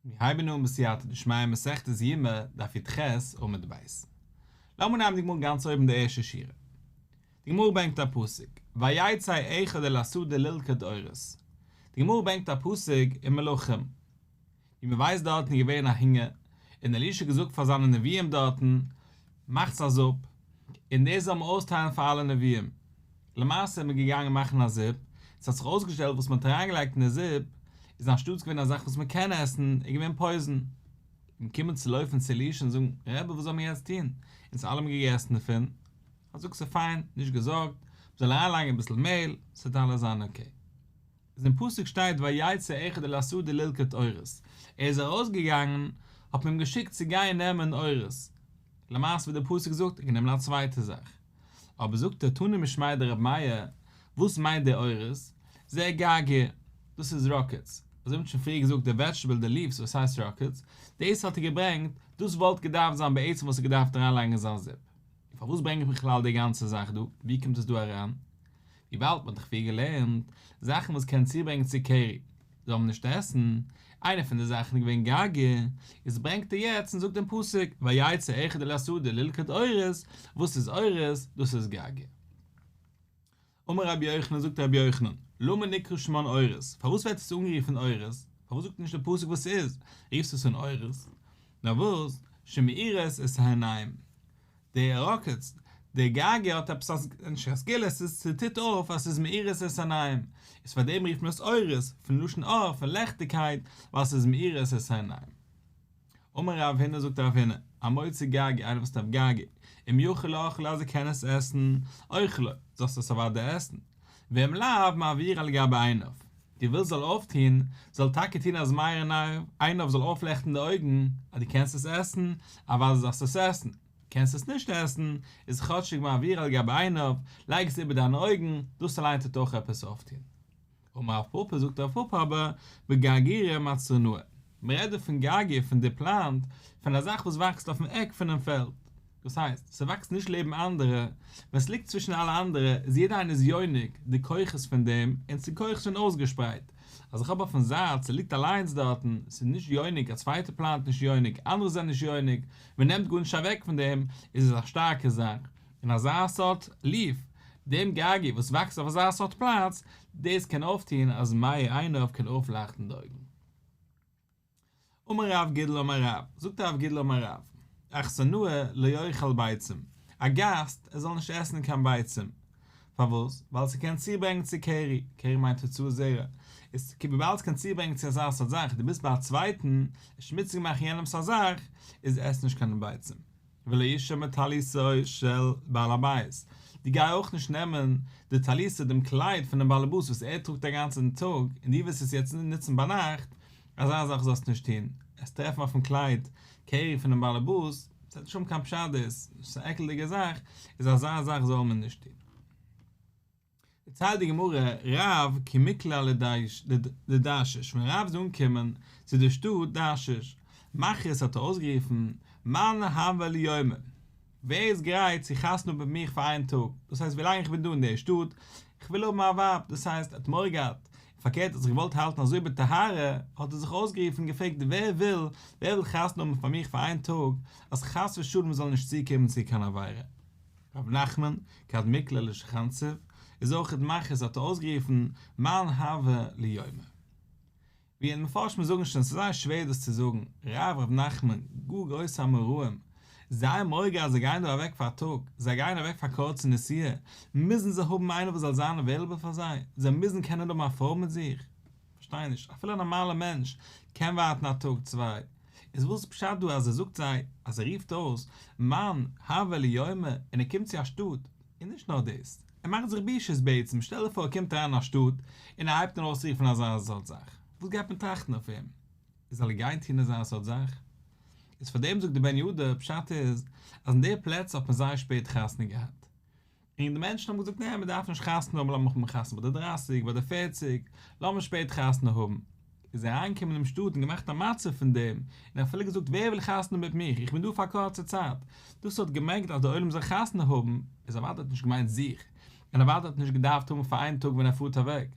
מיר הייבן אן בסייעתא דשמיא מסכת יומא דף י"ח עמוד ב'. לאמיר נעמען די גמרא גאנץ אויבן די ערשטע שורה. די גמרא ברענגט א פסוק, ויצא אחד אל השדה ללקט עורות. די גמרא ברענגט א פסוק אין מלכים, ווי מען ווייסט דארטן איז געווען א הונגער, און אלישע האט געזאגט פאר זיינע נביאים דארטן, מאכטס א זופ, און דאס זאל מען אויסטיילן פאר אלע נביאים. למעשה איז מען געגאנגען מאכן א זופ, ס'האט זיך אויסגעשטעלט וואס מען האט אריינגעלייגט אין די זופ, איז אנשטאטס געווען א זאך וואס מען קען עסן, איז געווען פויזן. און קומען צו לויפן צו אלישע און זאגן, רבי וואס זאל מען יעצט טון? אונז אלע האבן געגעסן דערפון. ער זאגט ס'איז פיין, נישט געזארגט, מ'זאל אריינלייגן אביסל מעהל, ס'וועט אלעס זיין אקעי. איז אין פסוק שטייט ויצא אחד אל השדה ללקט עורות, ער איז ארויסגעגאנגען, האט מען אים געשיקט צו גיין נעמען עורות, למעשה ווי דער פסוק זאגט, ער האט גענומען א צווייטע זאך, אבער זאגט ער תנא משמיה דרבי מאיר, וואס מיינט די עורות? זה גרגיר, דאס איז ראקעטס, אזוי ווי מ'האט שוין פריער געזאגט די וועדזשטעבל די ליווס וואס הייסט ראקעטס, דאס האט ער געברענגט, דאס וואלט געדארפט זיין בעצם וואס ער האט געדארפט אריינלייגן אין זיין זופ. און פארוואס ברענג איך בכלל די גאנצע זאך דא? ווי קומט עס דא אריין? וויבאלד מ'האט דאך פריער געלערנט, זאכן וואס קען צוברענגען צו קרי, זאל מען נישט עסן, איינע פון די זאכן איז געווען גרגיר, איז ברענגט ער יעצט און זאגט דעם פסוק, ויצא אחד אל השדה ללקט עורות, וואס איז עורות? דאס איז גרגיר. אמר רבי יוחנן זאגט רבי יוחנן, למה נקרא שמן עורות, פארוואס ווערט עס אנגערופן עורות, פארוואס זאגט נישט דער פסוק וואס ס'איז, רופסט עס אן עורות, נאר וואס, שמאירות את העיניים, די ראקעטס, די גרגיר האט עפעס א, נישט קיין סגולה, ס'איז ס'טוט אויף אז ס'איז מאירות את העיניים, איז פאר דעם רופט מען עס עורות, פון לשון אור, פון לעכטיגקייט, ווייל ס'איז מאירות את העיניים. אמר רב הונא זאגט רב הונא, המוצא גרגיר איינער וואס טרעפט גרגיר, אם יכול לאכלו אז ער קען עס עסן, אוכלו, זאלסטו עס אוודאי עסן, ואם לאו מעבירו על גבי עיניו, דו ווילסט זאל אויפטוהן, זאל טאקע טוהן אז מאיר עיניו זאל אויפלעכטן די אויגן, אז דו קענסט עס עסן, אוודאי זאלסטו עס עסן, קענסט עס נישט עסן, איז כאטשיג מעבירו על גבי עיניו, לייג עס איבער דיינע אויגן, דאס אליין טוט אויך עפעס אויפטוהן. אמר רב פפא זאגט רב פפא אבער בגרגירי מצרנאי, מען רעדט דא פון גרגיר פון די פלאנט פון א זאך וואס וואקסט אויפן עק פונעם פעלד, דאס הייסט ס'וואקסט נישט לעבן אנדערע, ווען ס'ליגט צווישן אלע אנדערע איז יעדער איינער איז יונק די כוחות פון דעם און ס'די כוחות זענען אויסגעשפרייט, אז איך האב אויפן זייט ס'ליגט אליינס דארטן, ס'איז נישט יונק א צווייטע פלאנט נישט יונק אנדערע זענען נישט יונק, מען נעמט גארנישט אוועק פון דעם, איז עס א שטארקע זאך. און אזא סארט ליף, דעם גרגיר וואס וואקסט אויף אזא סארט פלאץ, דאס קען אויפטון אז מאיר עיניו קען אויפלייכטן די אויגן. אמר רב גידל אמר רב, זאגט רב גידל אמר רב, אכסנאי לא יאכל ביצים, א גאסט ער זאל נישט עסן קיין ביצים, פארוואס? ווייל ס'קען צוברענגן צו קרי, קרי מיינט הוצאת זרע, איז וויבאלד ס'קען צוברענגן צו אזא סארט זאך, דו ביסט ביי א צווייטן, שמוציג מאכן יענעמ'ס א זאך, איז עס נישט קיין ביצים. ולא יישא מטליתו של בעל הבית, דו גיי אויך נישט נעמען די טליתו דעם קלייד פונעם באלעבאס וואס ער טראגט א גאנצן טאג און דו וועסט עס יעצט נוצן ביינאכט, אזא זאך זאלסטו נישט טון, עס טרעפן אויפן קלייד קרי פונעם באלעבאס, עס וועט נישט האבן קיין פשט דאס, עס איז א עקלדיגע זאך, איז אזא זאך זאל מען נישט טון. דערציילט די גמרא, רב כי מקלע לדרשיש, ווען רב איז אנגעקומען צו די שטאט דרשיש, מכריז האט ער אויסגערופן, מאן הוה ליומא, ווער איז גרייט צו חתונה האבן מיט מיך פאר איין טאג, דאס הייסט ווילאנג איך בין דא אין די שטאט, איך וויל האבן א ווייב, דאס הייסט ער האט מורא געהאט, און פארקערט האט זיך געוואלט האלטן אזוי בטהרה, האט ער זיך אויסגערופן און געפרעגט ווער וויל, ווער וויל חתונה האבן פאר מיך פאר איין טאג, אז חס ושלום זאל נישט צוקומען צו קיין עבירה. רב נחמן, כד מקלע לשוחינסוב, איז אויכעט מכריז האט ער אויסגערופן מאן הוה ליומא. ווי די מפרשים זאגן שוין ס'איז זייער שווער דאס צו זאגן, רב רב נחמן, גאר גרויסע אמוראים, זיי האבן מורא געהאט זיי גייען דא אוועק פאר א טאג, זיי גייען אוועק פאר א קורצע נסיעה, מוזן זיי האבן איינער וואס זאל זיין אוועילעבל פאר זיי, זיי מוזן קענען האבן א פרוי מיט זיך. כ'פארשטיי נישט, אפילו א נארמאלער מענטש קען ווארטן א טאג צוויי, איז וואס איז פשט דא אז ער זאגט זיי אז ער רופט אויס מאן הוה ליומא און ער קומט צו א שטאט, און נישט נאר דאס, ער מאכט זיך בושות בעצם, שטעל דיר פאר ער קומט אריין אין א שטאט און ער הייבט אן אויסצורופן אזא סארט זאך, וואס גייט מען טראכטן אויף אים? איז זאל ער גיין טון אזא סארט זאך? איז פאר דעם זאגט די בן יהוידע פשט איז אז אין די פלעצער האט מען זייער שפעט חתונה געהאט, און די מענטשן האבן געזאגט נע מען דארף נישט חתונה האבן לאמיר האבן חתונה ביי די דרייסיג ביי די פערציג לאמיר שפעט חתונה האבן, איז ער אריינגעקומען אינעם שטאט און געמאכט א מצב פון דעם, און אפילו געזאגט ווער וויל חתונה האבן מיט מיך איך בין דא פאר א קורצע צייט, דאס האט געמיינט אז דער עולם זאל חתונה האבן, איז אוודאי האט נישט געמיינט זיך, און אוודאי האט נישט געדארפט האבן פאר איין טאג ווען ער פארט אוועק.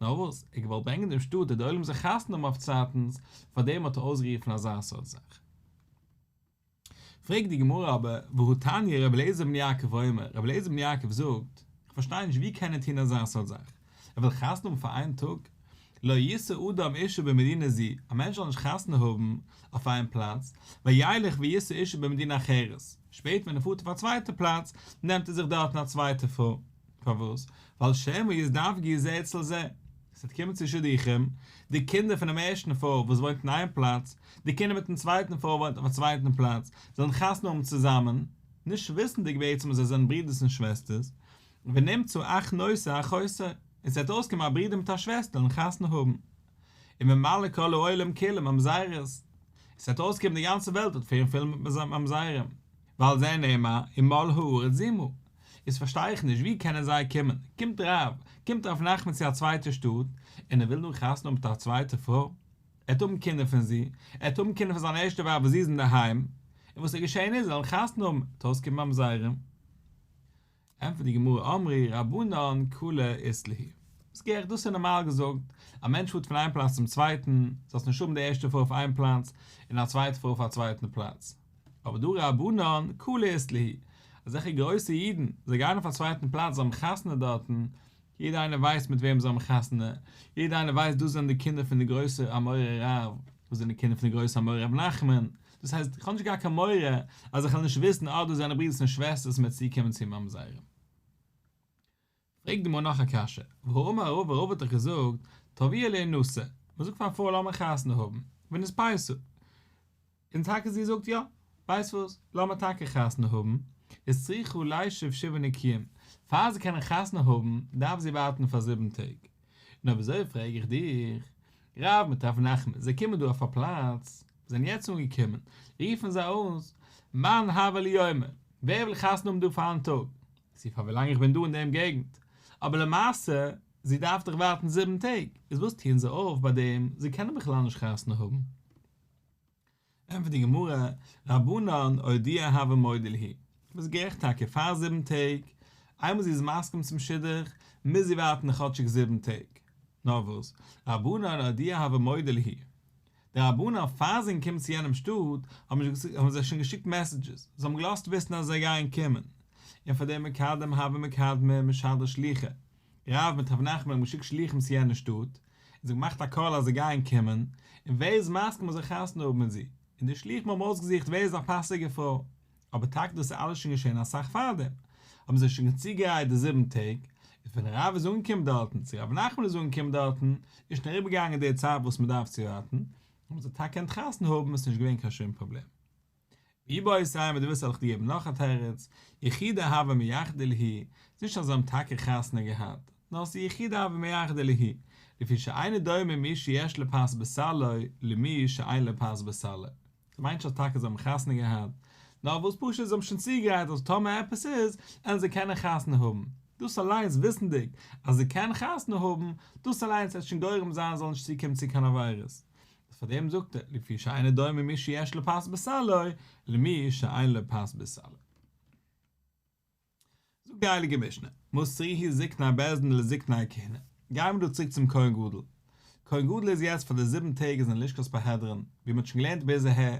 נאר וואס, ער האט געוואלט ברענגען דעם שטאט אז די עולם זאל חתונה האבן אויף צייטנס, פארדעם האט ער אויסגערופן אזא סארט זאך. פרעגט די גמרא אבער, והא תניא רבי אליעזר בן יעקב אומר, רבי אליעזר בן יעקב זאגט, איך פארשטיי נישט ווי קען ער טון אזא סארט זאך, ער וויל חתונה האבן פאר איין טאג? לא ישא אדם אישה במדינה זו, א מענטש זאל נישט חתונה האבן אויף איין פלאץ, וילך וישא אישה במדינה אחרת, שפעטער ווען ער פארט אויף א צווייטע פלאץ, נעמט ער זיך דארטן א צווייטע פרוי. פארוואס? ווייל שמא יזדווגו זה אצל זה. עס וועט קומען צו שידוכים, די קינדער פונעם ערשטן פרוי וואס וואוינט אין איין פלאץ, די קינדער מיטן צווייטן פרוי וואוינט אויף א צווייטן פלאץ, זאלן חתונה האבן צוזאמען, נישט וויסנדיג בעצם אז זיי זענען ברודערס און שוועסטערס, ונמצא אח נושא אחותו, און ס'וועט אויסקומען א ברודער מיט א שוועסטער וועלן חתונה האבן. וממלא כל העולם כולו ממזרות. עס וועט אויסקומען די גאנצע וועלט וועט ווערן פול מיט ממזרים. ועל זה נאמר ומלאה הארץ זימה. איז פארשטיי איך נישט ווי קענען זיי קומען, קומט רב, קומט רב נחמן צו א צווייטע שטאט, און ער וויל נאר חתונה האבן מיט א צווייטע פרוי, ער וועט האבן קינדער פון זי, ער וועט האבן קינדער פון זיין ערשטע ווייב וואס זי איז אינדערהיים, און וואס איז געשען איז זיי וועלן חתונה האבן, וועט אויסקומען ממזרים. ענטפערט די גמרא אמרי רבנן קלא אית להו. ביסט גערעכט דאס איז נארמאל געזאגט, א מענטש פארט פון איין פלאץ צום צווייטן, זאלסט נישט האבן די ערשטע פרוי אויף איין פלאץ, און א צווייטע פרוי אויף א צווייטן פלאץ. אבער דא רבנן קלא אית להו, אזעלכע גרויסע אידן, זיי גייען אויף א צווייטן פלאץ, זיי האבן חתונה דארטן, יעדער איינער ווייסט מיט וועם זיי האבן חתונה, יעדער איינער ווייסט דאס זענען די קינדער פון די גרויסע אמורא רב, דאס זענען די קינדער פון די גרויסע אמורא רב נחמן, דאס הייסט איך האב נישט געהאט קיין מורא אז איך וועל נישט וויסן אה דאס זענען ברידערס און שוועסטערס מ'וועט צוקומען צו ממזרים. פרעגט די גמרא נאך א קשיא, והאמר רבא רבא האט דאך געזאגט תבעוה לינשא, מען זאגט פאר א פרוי לאמיר חתונה האבן, ונתפייסה, און טאקע זי זאגט יא, ווייסט וואס, לאמיר טאקע חתונה האבן, איז צריכה לישב שבעה נקיים, פאר זי קענען חתונה האבן דארף זי ווארטן פאר זיבן טעג. און אויב אזוי פרעג איך דיך, רב מיט רב נחמן, זיי קומען דא אויף א פלאץ, זענען יעצט אנגעקומען, רופן זיי אויס, מאן הוה ליומא, ווער וויל חתונה האבן דא פאר איין טאג, צו פאר ווילאנג איך בין דא אין דעם געגנט, אבער למעשה, זי דארף דאך ווארטן זיבן טעג, איז וואס טוען זיי אויף ביי דעם, זיי קענען בכלל נישט חתונה האבן. ענטפערט די גמרא, רבנן אודועי הוו מודו להו, ביסט גערעכט טאקע פאר זיבן טעג, איינמאל זי איז מסכים צום שידוך, מוז זי ווארטן כאטשיג זיבן טעג, נאר וואס, רבנן אודועי הוו מודו להו, די רבנן פאר זיי זענען געקומען צו יענעם שטאט, האבן זיי שוין געשיקט מעסעדזשעס, זיי האבן געלאזט וויסן אז זיי גייען קומען, און פאר דעם מקדם הוו מקדמי משדרי שליחי, רב מיט רב נחמן האבן געשיקט שליחים צו יענע שטאט, און זיי האבן געמאכט א קאל אז זיי גייען קומען, און ווער איז מסכים זאל חתונה האבן מיט זי, און די שליחים האבן אויסגעזוכט ווער איז א פאסיגע פרוי, אבער טאקע דאס איז אלעס שוין געשען אסאך פארדעם, האבן זיי שוין צוגעגרייט די זיבן טעג, און ווען רב איז אנגעקומען דארטן, צו רב נחמן איז אנגעקומען דארטן, איז שוין אריבערגעגאנגען די צייט וואס מען דארף צו ווארטן, האבן זיי טאקע געקענט חתונה האבן, עס איז נישט געווען קיין שום פראבלעם. ואיבעית אימא דו ווילסט וועל איך דיר געבן נאך א תירוץ, יחודא הוו מייחדי להו, ס'איז נישט אז זיי האבן טאקע חתונה געהאט, נאר ס'איז יחודא הוו מייחדי להו, לפי שאינו דומה מי שיש לו פת בסלו למי שאין לו פת בסלו. ס'מיינט נישט אז טאקע זיי האבן חתונה געהאט, נאר וואס פשוט זיי האבן שוין צוגעגרייט אז טאמער עפעס איז, עלן זיי קענען חתונה האבן. דאס אליינס וויסנדיג אז זיי קענען חתונה האבן, דאס אליינס וועט שוין גורם זיין זיי זאלן נישט צוקומען צו קיין עבירות. איז פאר דעם זאגט ער, לפי שאינו דומה מי שיש לו פת בסלו, למי שאין לו פת בסלו. זאגט די הייליגע משנה, מסרוהו זקני בית דין לזקני הכהונה, גייען מיר דא צוריק צום כהן גדול, כהן גדול איז יעצט פאר די זיבן טעג איז אין לשכת פרהדרין, ווי מען האט שוין געלערנט ביז אהער,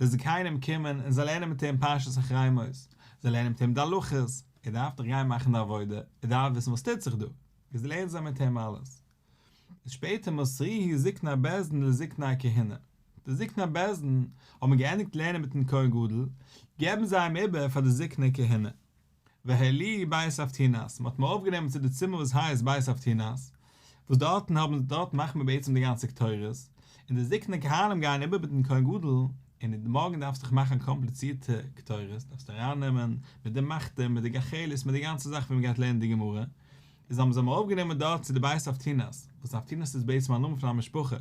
די זקנים קומען און זיי לערנען מיט אים פרשת אחרי מות, זיי לערנען מיט אים די הלכות, ער דארף דאך גיין מאכן די עבודה, ער דארף וויסן וואס טוט זיך דא, איז לערנען זיי מיט אים אלעס. איז שפעטער מסרוהו זקני בית דין לזקני הכהונה, די זקני בית דין האבן געענדיגט לערנען מיטן כהן גדול, געבן זיי אים איבער פאר די זקני כהונה. והעלוהו בית אבטינס, מען האט אים ארויפגענומען צו די צימער וואס הייסט בית אבטינס, וואס דארטן האבן דארט מאכט מען בעצם די גאנצע קטורת, און די זקני כהנים גייען איבער מיטן כהן גדול, און אין די מארגן דארפסטו דאך מאכן קאמפליצירטע קטורת, דארפסטו ארייננעמען מיט די מחתה, מיט די גחלת, מיט די גאנצע זאך ווי מען גייט לערנען די גמרא, איז האבן זיי אים ארויפגענומען דארט צו די בית אבטינס, וואס אבטינס איז בעצם א נאמען פון א משפחה,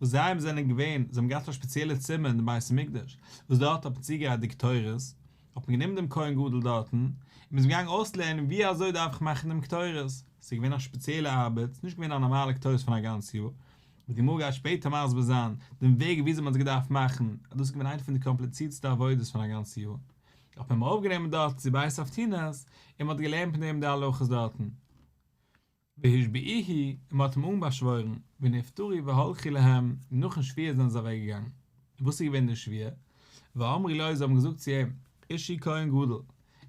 וואס זיי זענען געווען, זיי האבן געהאט א שפעציעלע צימער אין די בית המקדש, וואס דארט האט מען צוגעגרייט די קטורת, האט מען גענומען דעם כהן גדול דארטן, און מען איז געגאנגען אויסלערנען ווי אזוי דארף איך מאכן דעם קטורת, עס איז געווען א שפעציעלע ארבעט, ס'איז נישט געווען א נארמאלע קטורת פון א גאנץ יאר, ווי די גמרא גייט שפעטער מסביר זיין דעם וועג ווי אזוי מען האט עס געדארפט מאכן, אז דאס איז געווען איינע פון די קאמפליצירטסטע עבודות פון א גאנץ יאר. האט מען אים ארויפגענומען דארט צו בית אבטינס, און מען האט געלערנט מיט אים די הלכות דארטן. והשביעוהו, און מען האט אים אנבאשוואוירן, ונפטרו והלכו להם, און נאכן שבועה זענען זיי אוועק געגאנגען. און וואס איז געווען די שבועה? ואמרו לו, זיי האבן געזאגט צו אים, אישי כהן גדול,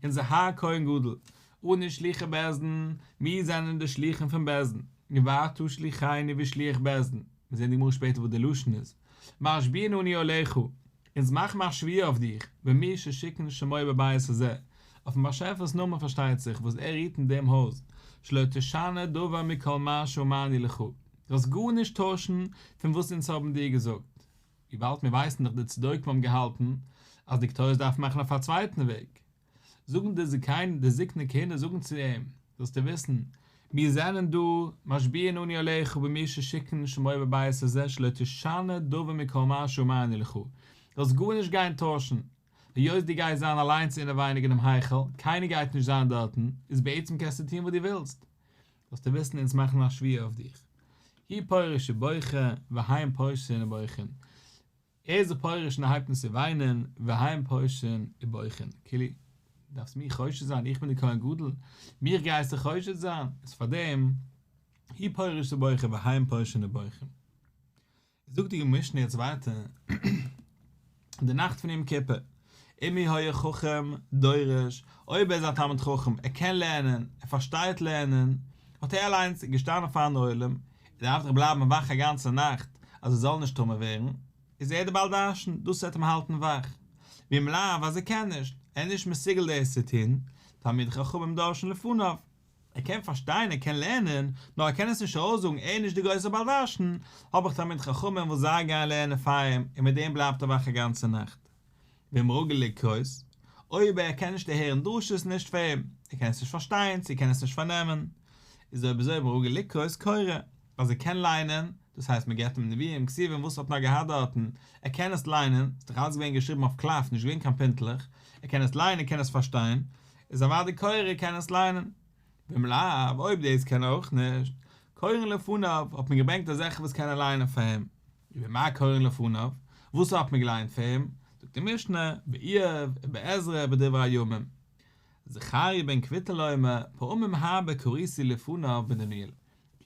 אונזער האר כהן גדול, אנו שלוחי בית דין, מיר זענען די שלוחים פון בית דין, ואתה שלוחנו ושליח בית דין, מיר זעען די גמרא שפעטער וואס די לשון איז, משביעין אנו עליך, אונז מאכן מיר א שבועה אויף דיך, במי ששיכן שמו בבית הזה, אויפן באשעפער'ס נאמען פארשטייט זיך, וואס ער רוהט אין דעם הויז, שלא תשנה דבר מכל מה שאמרנו לך, זאלסט גארנישט טוישן פון וואס אונז האבן דיר געזאגט. וויבאלד מיר ווייסן דאך די צדוקים האבן געהאלטן אז די קטורת דארף מען מאכן אויף א צווייטן וועג, זאגן די זקנים, די זקני כהונה זאגן צו אים, זאלסטו וויסן, מיר זענען דא, משביעין אנו עליך במי ששיכן שמו בבית הזה שלא תשנה דבר מכל מה שאמרנו לך, זאלסט גארנישט גיין טוישן, היות דו גייסט זיין אליינס אינעווייניג אינעם היכל, קיינער גייט נישט זיין דארטן, איז בעצם קענסטו טון וואס דו ווילסט. זאלסטו וויסן אונז מאכן א שבועה אויף דיך. הוא פורש ובוכה, והם פורשין ובוכין. ער איז פורש און ער הייבט אן צו וויינען, והם פורשין ובוכין. כאילו, דארפסט מיר חושד זיין, איך בין דער כהן גדול, מיך גייסטו חושד זיין? איז פארדעם, הוא פורש ובוכה והם פורשין ובוכין. זאגט די משנה יעצט ווייטער, די נאכט פון יום כיפור, אם הוא היה חכם דורש, אויב ער איז א תלמיד חכם, ער קען לערנען, ער פארשטייט לערנען, האט ער אליינס געשטאנען פארן עולם, ער דארף דאך בלייבן וואך א גאנצע נאכט אז ער זאל נישט טמא ווערן, איז ער דער בעל דרשן, דאס וועט אים האלטן וואך. ואם לאו אז ער קען נישט, ער איז נישט מסוגל דאס צו טון, תלמידי חכמים דורשין לפניו, ער קען פארשטיין, ער קען לערנען, נאר ער קען עס נישט ארויסזאגן, ער איז נישט דער גרויסער בעל דרשן, האב איך תלמידי חכמים וואס זיי גייען לערנען פאר אים, און מיט דעם בלייבט ער וואך א גאנצע נאכט. ואם רגיל לקרות, אויב ער קען נישט דערהערן דרשות איז נישט פאר אים, ער קען עס נישט פארשטיין, צו ער קען עס נישט פארנעמען, איז אויב אזוי ואם רגיל לקרות קורא, אז ער קען ליינען, דאס הייסט מען געבט אים נביאים, כתובים, וואס האט נאר געהאט דארטן, ער קען עס ליינען, ס'איז דאך אלעס געווען געשריבן אויף קלף, נישט געווען קיין פינטלעך, ער קען עס ליינען, ער קען עס פארשטיין, איז אוודאי קורא קען עס ליינען. ואם לאו, אויב דאס קען ער אויך נישט, קורין לפניו, האט מען געברענגט אזעלכע וואס קענען ליינען פאר אים. ובמה קורין לפניו, וואס האט מען געליינט פאר אים? זאגט די משנה, באיוב, ובעזרא, ובדברי הימים. זכריה בן קבוטל אומר, פעמים הרבה קריתי לפניו בדניאל.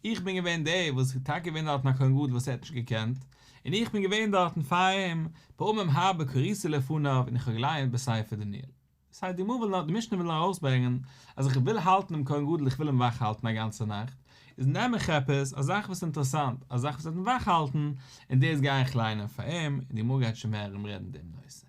איך בין געווען דער וואס איז טאקע געווען דארטן א כהן גדול וואס ער האט נישט געקענט, און איך בין געווען דארטן פאר אים, פעמים הרבה קריתי לפניו, און איך האב געלייענט בספר דניאל. דאס הייסט די גמרא וויל נאר, די משנה וויל נאר ארויסברענגען אז איך וויל האלטן דעם כהן גדול איך וויל אים וואך האלטן א גאנצע נאכט, איז נעם איך עפעס, א זאך וואס איז אינטערעסאנט, א זאך וואס וועט אים וואך האלטן, און דאס גיי איך ליינען פאר אים, און די גמרא גייט שוין מער ארום רעדן דעם נושא.